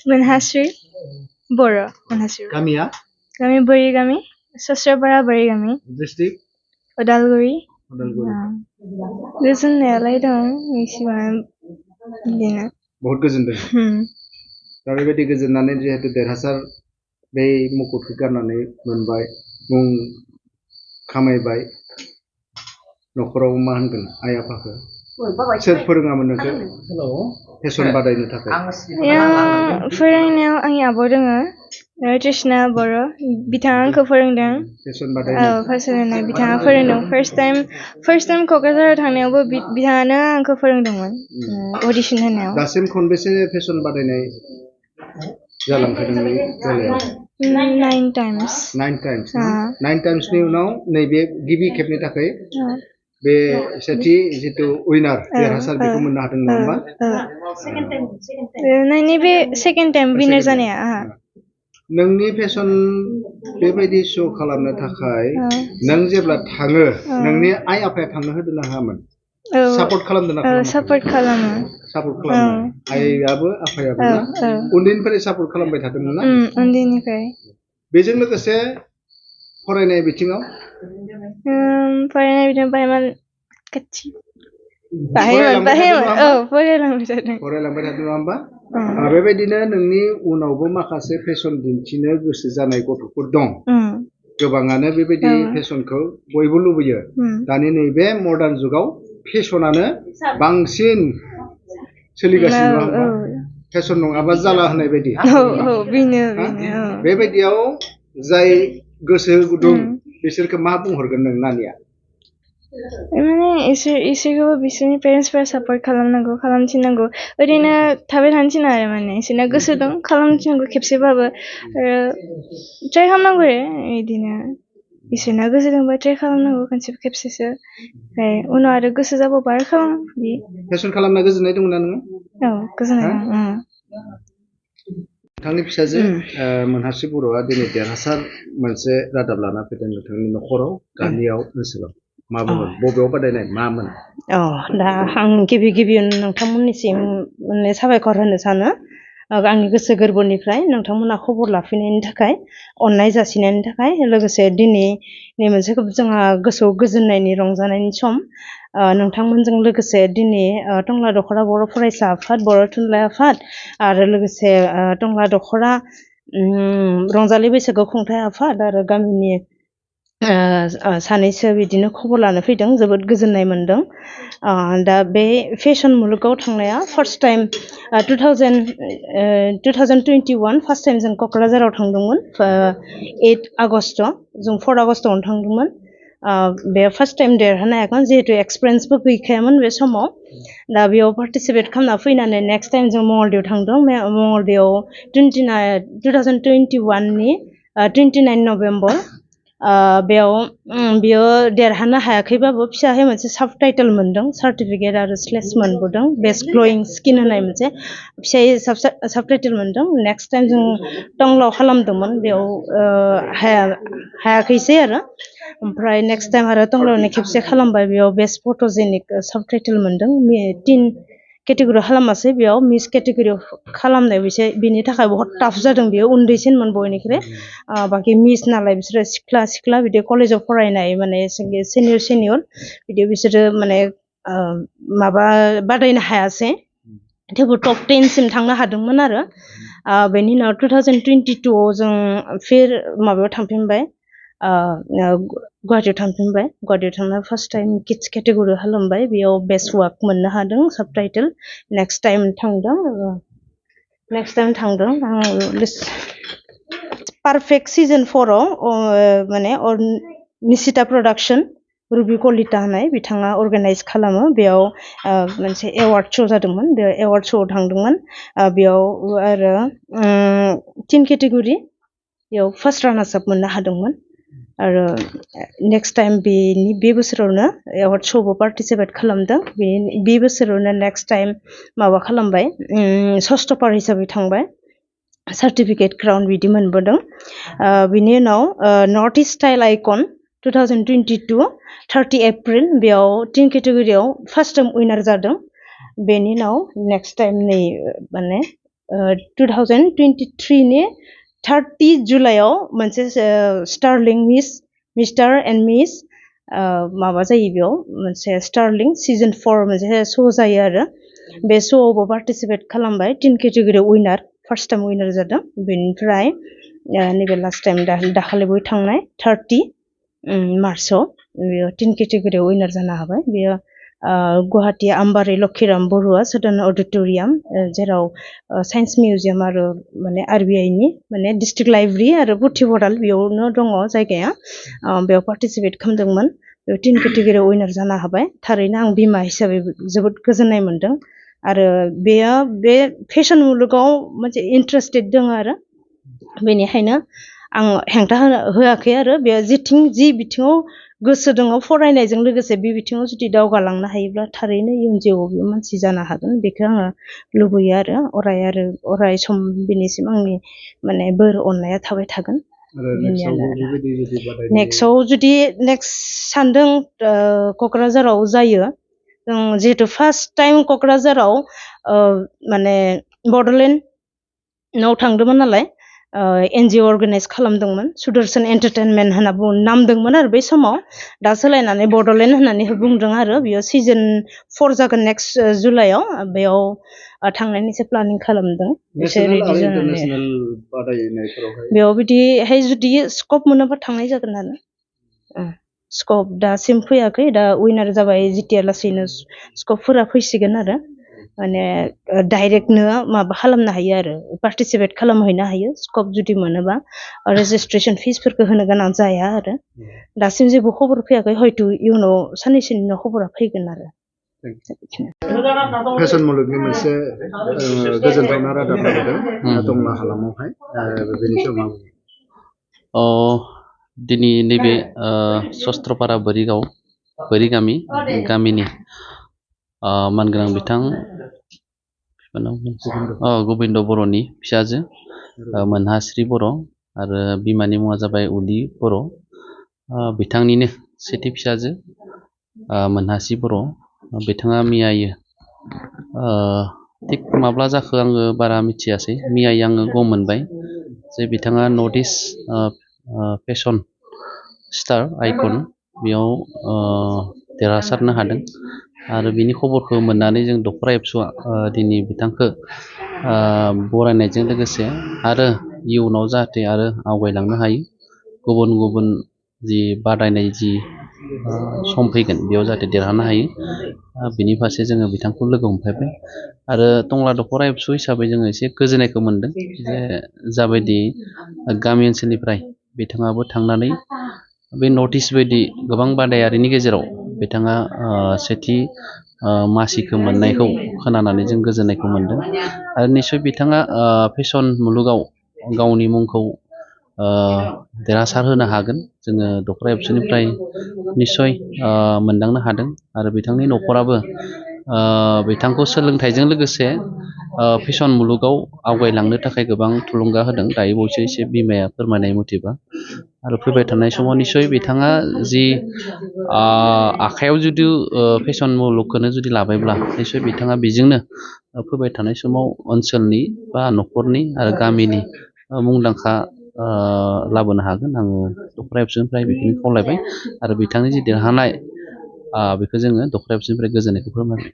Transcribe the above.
Manhasri, Boro, Manhasri. Kamia, Kami Borigami, Sasrapara Borigami, district, Odalguri. Udalguri. गोजोननायालाय दं एसेबां बिदिनो बहुत गोजोनदों दा बेबायदि गोजोननानै जिहेतु देरहासार बे मुकुटखौ गाननानै मोनबाय मुं खामायबाय न'खराव मा होनगोन आइ आफाखौ सोर फोरोङामोन नोंखौ फेसन बादायनो थाखाय फोरोंनायाव आंनि आब' दोङो कृष्णा बर' बिथाङा आंखौ फोरोंदों फेसन बादायनो फोरोंनाय बिथाङा फोरोंदों फार्स्ट टाइम क'क्राझाराव थांनायावबो बिथाङानो आंखौ फोरोंदोंमोन अडिशन होनायाव दासिम खनबेसे फेसन बादायनाय जालांखो नोंनि बेलायाव 9 times 9 टाइम्सनि उनाव नैबे गिबि खेबनि थाखाय बे सेथि जितु उइनार देरहासार बेखौ मोननो हादों नङा होमबा नैबे सेकेन्ड टाइम विनार जानाया नोंनि फेसन बेबायदि श' खालामनो थाखाय नों जेब्ला थाङो नोंनि आइ आफाया थांनो होदोंना होआमोन सापर्ट खालामदोंना सापर्ट खालामो आइयाबो आफायाबो ना उन्दैनिफ्राय सापर्ट खालामबाय थादोंमोन ना उन्दैनिफ्राय बेजों लोगोसे फरायनाय बिथिङाव बाहायमोन खाथि फरायलांबाय थादों नङा होमबा बेबायदिनो नोंनि उनावबो माखासे फेसन दिन्थिनो गोसो जानाय गथ'फोर दं गोबाङानो बेबायदि फेसनखौ बयबो लुबैयो दानि नैबे मडार्न जुगाव फेसनानो बांसिन सोलिगासिनो नङा होमबा फेसन नङाबा जाला होननाय बायदि बेबायदियाव जाय गोसो गुदुं बिसोरखौ मा बुंहरगोन नों नानिया माने इसोरखौबो बिसोरनि पेरेन्टसफोरा सापर्ट खालामनांगौ खालामथिननांगौ ओरैनो थाबाय थानो थिना आरो माने इसोरना गोसो दं खालामथिनांगौ खेबसेबाबो ट्राइ खालामनांगौ आरो बिदिनो इसोरना गोसो दंबा ट्राइ खालामनांगौ खेबसेसो ओमफ्राय उनाव आरो गोसो जाबावबा आरो खालाम बिदि फेसन खालामना गोजोननाय दंना नोङो गोजोननाय दं नोंथांनि फिसाजो मोनहास्रि बर'आ दिनै देरहासार मोनसे रादाब लाना फैदों नोंथांनि न'खराव गामियाव ओनसोलाव मा बुंगोन बबेयाव बादायनाय मामोन दा आं गिबियावनो नोंथांमोननिसिम साबायखर होनो सानो आंनि गोसो गोरबोनिफ्राय नोंथांमोना खबर लाफैनायनि थाखाय अननाय जासिनायनि थाखाय लोगोसे दिनैनि मोनसे जोंहा गोसोआव गोजोननायनि रंजानायनि सम नोंथांमोनजों लोगोसे दिनै टंला दख'रा बर' फरायसा आफाद बर' थुनलाइ आफाद आरो लोगोसे टंला दख'रा रंजालि बैसागु खुंथाइ आफाद आरो गामिनि सानैसो बिदिनो खबर लानो फैदों जोबोद गोजोननाय मोनदों दा बे फेशन मुलुगाव थांनाया फार्स्ट टाइम 2021 फार्स्ट टाइम जों क'क्राझाराव थांदोंमोन 8 आगस्ट जों 4 आगस्टआवनो थांदोंमोन बे फार्स्ट टाइम देरहानो हायाखै जिहेतु एक्सपिरियेन्सबो गैखायामोन बे समाव दा बेयाव पार्टिसिपेट खालामना फैनानै नेक्स्ट टाइम जों मंगलदैयाव थांदों मंगलदैयाव 2021 नि 29 नभेम्बर बेयो देरहानो हायाखैबाबो फिसाहै मोनसे साब टाइटेल मोनदों सार्टिफिकेट आरो स्लेस मोनबोदों बेस्ट ग्ल'यिं स्किन होननाय मोनसे फिसायै साब टाइटेल मोनदों नेक्स्ट टाइम जों टंलायाव खालामदोंमोन बेयाव हायाखैसै आरो ओमफ्राय नेक्स्ट टाइम आरो टंलायावनो खेबसे खालामबाय बेयाव बेस्ट फट'जेनिक साब टाइटेल मोनदों 3 केटेगरियाव खालामासै बेयाव मिस केटेगरियाव खालामनाय बिनि थाखाय बहुत टाफ जादों बेयो उन्दैसिनमोन बयनिख्रुइ बाखि मिस नालाय बिसोरो सिख्ला बिदि कलेजाव फरायनाय माने सिनियर बिदि बिसोरो माने माबा बादायनो हायासै थेवबो टप 10 सिम थांनो हादोंमोन आरो बेनि उनाव 2022 आव जों फिर माबायाव थांफिनबाय गुवाहाटियाव थांना फार्स्ट टाइम किड्स केटेगरियाव खालामबाय बेयाव बेस्ट वार्क मोननो हादों साब टाइटेल नेक्स्ट टाइम थांदों आं पारफेक्ट सिजन 4 आव माने निशिता प्रडाक्शन रुबि कलिता होननाय बिथाङा अर्गानाइज खालामो बेयाव मोनसे एवार्ड श' जादोंमोन बे एवार्ड श'आव थांदोंमोन बेयाव आरो 3 केटेगरि बेयाव फार्स्ट रानार्स आप मोननो हादोंमोन आरो नेक्स्ट टाइम बे बोसोरावनो एवार्ड श'बो पार्टिसिपेट खालामदों बे बोसोरावनो नेक्स्ट टाइम माबा खालामबाय सस्थ'पार हिसाबै थांबाय सार्टिफिकेट क्राउन बिदि मोनबोदों बिनि उनाव north east style icon 2022 30 April बेयाव 3 केटेगरियाव फार्स्ट टाइम उइनार जादों बेनि उनाव नेक्स्ट टाइम नै माने 2023 नि 30 जुलाइआव मोनसे स्टारलिं मिस्टार एन्ड मिस माबा जायो बेयाव मोनसे स्टारलिं सिजन 4 मोनसे श' जायो आरो बे श'आवबो पार्टिसिपेट खालामबाय 3 केटेगरियाव उइनार फार्स्ट टाइम उइनार जादों बेनिफ्राय नैबे लास्ट टाइम दाखालि थांनाय 30 मार्चआव बेयो 3 केटेगरियाव उइनार जानो हाबाय बेयो गुवाहाटी आम्बारि लक्षिराम बरुवा सदन अडिट'रियाम जेराव साइन्स मिउजियाम आरो माने RBI नि माने डिस्ट्रिक्ट लाइब्रेरि आरो पुथिभराल बेयावनो दङ जायगाया बेयाव पार्टिसिपेट खालामदोंमोन बेयाव 3 केटेगरियाव उइनार जानो हाबाय थारैनो आं बिमा हिसाबै जोबोद गोजोननाय मोनदों आरो बेयो बे फेशन मुलुगाव मोनसे इन्ट्रेस्टेड दङ आरो बेनिखायनो आं हेंथा होआखै आरो बे जि बिथिङाव गोसो दङ फरायनायजों लोगोसे बे बिथिङाव जुदि दावगालांनो हायोब्ला थारैनो इयुन जिउआव बे मानसि जानो हागोन बेखौ आङो लुबैयो आरो अराय सम बिनिसिम आंनि माने बोर अननाया थाबाय थागोन नेक्स्ट सानदों क'क्राझाराव जायो जों जिहेतु फार्स्ट टाइम क'क्राझाराव माने बड'लेण्डआव थांदोंमोन नालाय NGO अर्गानाइज खालामदोंमोन सुदर्शन एन्टारटेनमेन्ट होनना नामदोंमोन आरो बै समाव दा सोलायनानै बड'लेण्ड होननानै बुंदों आरो बेयाव सिजन 4 जागोन नेक्स्ट जुलाइआव बेयाव थांनायनि एसे प्लानिं खालामदों बेयाव बिदिहाय जुदि स्कप मोनोबा थांनाय जागोन आरो स्कप दासिम फैयाखै दा उइनार जाबाय जितिया लासैनो स्कपफोरा फैसिगोन आरो माने डाइरेक्टनो माबा खालामनो हायो आरो पार्टिसिपेट खालामहैनो हायो स्कप जुदि मोनोबा रेजिस्ट्रेसन फिसफोरखौ होनो गोनां जाया आरो दासिम जेबो खबर फैयाखै हयथ' इयुनाव साननैसोनि उनाव खबरा फैगोन आरो फेशन मुलुगनि मोनसे गोजोनथावना रादाब लाबोदों टंला हालामावहाय बेनि सोमोन्दै दिनै नैबे सस्त्रपारा बोरि गामिनि मानगोनां बिथां गबिन्द बर'नि फिसाजो मोनहास्रि बर' आरो बिमानि मुङा जाबाय उलि बर' बिथांनिनो सेथि फिसाजो मोनहास्रि बर' बिथाङा मैयायो थिग माब्ला जाखो आङो बारा मिथियासै मैयायो आङो गम मोनबाय जे बिथाङा north east fashion star icon बेयाव देरहासारनो हादों आरो बिनि खबरखौ मोननानै जों दख'रा एबसुआ दिनै बिथांखौ बरायनायजों लोगोसे आरो इयुनाव जाहाथे आरो आवगायलांनो हायो गुबुन जि बादायनाय जि सम फैगोन बेयाव जाहाथे देरहानो हायो बिनि फारसे जोङो बिथांखौ लोगो हमफायबाय आरो टंला दख'रा एबसु हिसाबै जोङो एसे गोजोननायखौ मोनदों जे जाबायदि गामि ओनसोलनिफ्राय बिथाङाबो थांनानै बे नर्थ इस्ट बायदि गोबां बादायारिनि गेजेराव बिथाङा सेथि मासिखौ मोननायखौ खोनानानै जों गोजोननायखौ मोनदों आरो निस्सय बिथाङा फेशन मुलुगाव गावनि मुंखौ देरहासार होनो हागोन जोङो दख'रा एबसुनिफ्राय निस्सय मोनदांनो हादों आरो बिथांनि न'खराबो बिथांखौ सोलोंथाइजों लोगोसे फेशन मुलुगाव आवगायलांनो थाखाय गोबां थुलुंगा होदों दायो बावैसो एसे बिमाया फोरमायनाय मथेबा आरो फैबाय थानाय समाव निस्सय बिथाङा जि आखायाव जुदि फेशन मुलुगखौनो जुदि लाबायब्ला निस्सय बिथाङा बेजोंनो फैबाय थानाय समाव ओनसोलनि बा न'खरनि आरो गामिनि मुंदांखा लाबोनो हागोन आङो दख'रा एबसुनिफ्राय बेखौनो खावलायबाय आरो बिथांनि जि देरहानाय बेखौ जोङो दख'रा एबसुनिफ्राय गोजोननायखौ फोरमायबाय।